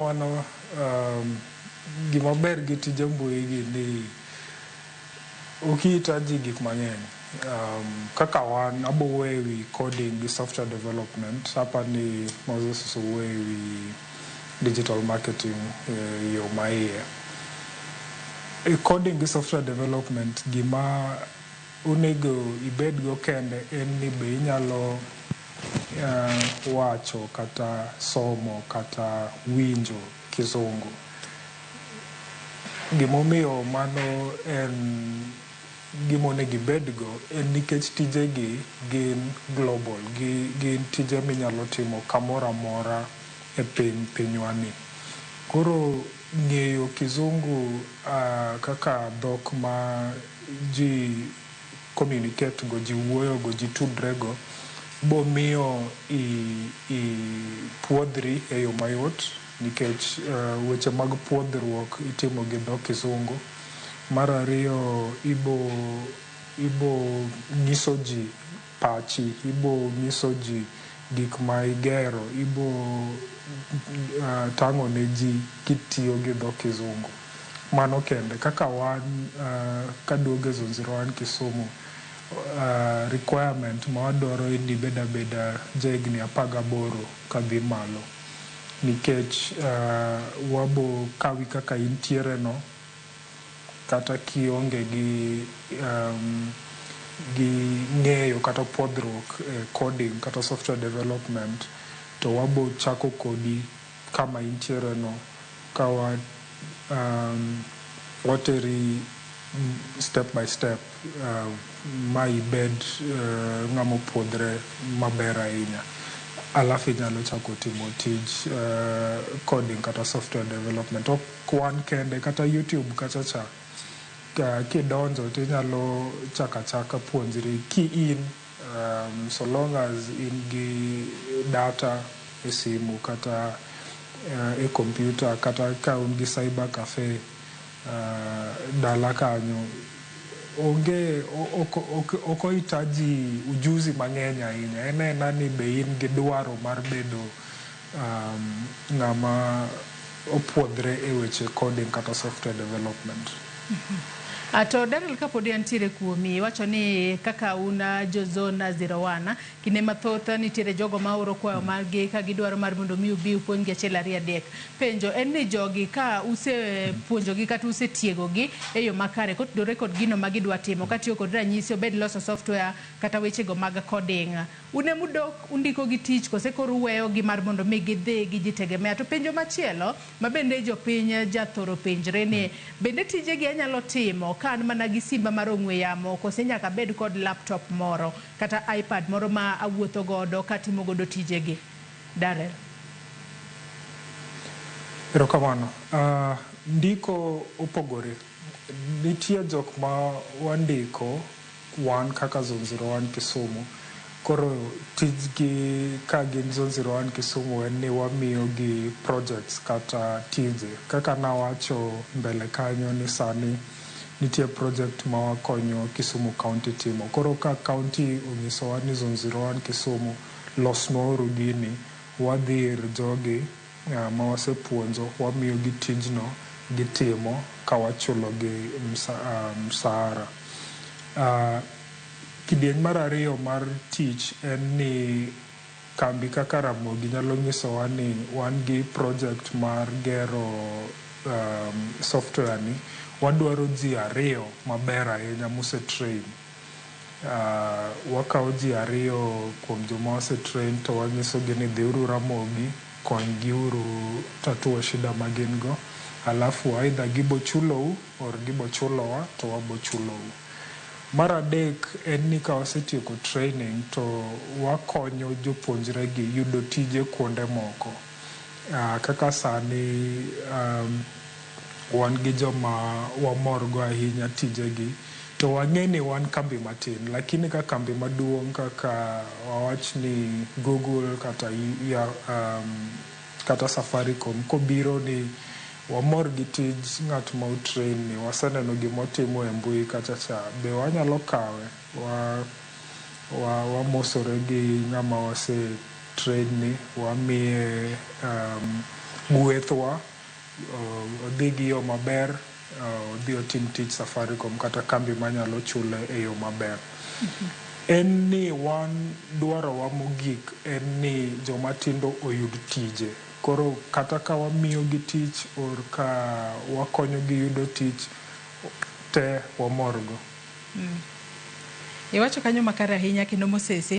Mano gima ber gi tije mbui gi ni ok ihitaji gik mang'eny. Kaka wan abo wuoyo ewi coding gi software development, apani Moses osewuoyo ewi digital marketing e yo ma iye. E coding gi software development, gima onego ibedgo kende en ni be inyalo wacho kata somo kata winjo Kizungu. Gimomiyo mano en gima onego ibedgo en nikech tijegi gin global, gin tije minyalo timo kamoro amora e piny pinywa ni. Koro ng'eyo Kizungu kaka dhok ma ji communicate go, ji wuoyo go, ji tudre go, bomiyo ipuodhri e yo mayot nikech weche mag puodhruok itimo gi dho Kizungu. Mar ariyo, ibo nyiso ji pachi, ibo nyiso ji gik ma igero, ibo tang'o ne ji kitiyo gi dho Kizungu. Mano kende. Kaka wan kaduogo e Zone 01 Kisumu, requirement ma wadwaro en ni ibed abeda ja higni 18 kadhi malo. Nikech wabo kawi kaka intiere no, kata kionge gi ng'eyo kata puodhruok e coding kata software development, to wabo chako kodi kama intiere no ka wateri step by step ma ibed ng'ama opuodhre maber ahinya. Alafu inyalo chako timo tij coding kata software development. Ok wan kende, kata YouTube kacha cha, kidonjo tinyalo chako achaka puonjri ki in so long as in gi data e simu kata e computer, kata ka un gi cyber cafe dala kanyo, onge ok ohitaji ujuzi mang'eny ahinya. En aena ni be in gi dwaro mar bedo ng'ama opuodhre e weche coding kata software development. To Daniel, kapod antiere kuomi, iwacho ni kaka un jo Zone 01, kinde mathoth nitiere jogo ma oro kwayo margi ka gidwaro mar mondo mi ubi upuonjgi achiel, ariyo, adek. Penjo en ni jogi ka usepuonjogi kata usetiegogi e yo makare kotudore kod gino ma gidwa timo, katiyo kod ranyisi, obed loso software kata wechego mag coding, un emudok undiko gi tich kose koro uweyogi mar mondo mi gidhi gijitegemea? To penjo machielo ma bende jopiny jathoro penjre ni bende tijegi anyalo timo ka an mana gi simba mar ong'we yamo, kose nyaka abed kod laptop moro kata iPad moro ma awuotho godo katimo godo tijegi? Darrell. Erokamano. Ndiko opogore. Nitie jok ma wandiko wan kaka Zone 01 Kisumu. Koro tijgi ka gin Zone 01 Kisumu en ni wamiyo gi projects kata tije. Kaka nawacho mbele kanyo ni sani nitie project ma wakonyo Kisumu County timo. Koro ka county onyisowa ni Zone 01 Kisumu losnwa uru gini, wadhi ir jogi ma wasepuonjo, wamiyo gi tijno gitimo ka wachulo gi msahara. Kidieny mar ariyo mar tich en ni kambi kaka Ramogi nyalo nyisowa ni wan gi project mar gero software ni, wadwaro ji ariyo maber ahinya mose train. Wakawo ji ariyo kuom joma ose train to wanyisogi ni dhiuru Ramogi, konygiuru tatua shida ma gin go, alafu either gibo chulou or gibo chulowa to wabo chulou. Mar adek en ni ka wasetieko training to wakonyo jopuonjre gi yudo tije kuonde moko. Kaka sani wan gi joma wamorgo ahinya tijegi, to wang'e ni wan kambi matin, lakini ka kambi maduong' kaka wawach ni Google kata Safaricom kobiro ni wamor gi tij ng'at ma otrain ni, waseneno gimotimo e mbui kacha cha, be wanyalo kawe? Wamosore gi ng'ama wase train ni, wamiye gwethwa, odhi gi yo maber, odhi otim tich Safaricom kata kambi manyalo chule e yo maber. En ni wan dwarowa mogik en ni joma tindo oyud tije. Koro kata ka wamiyogi tich or ka wakonyogi yudo tich, te wamorgo. Iwacho kanyo makare ahinya kendo Mosesi.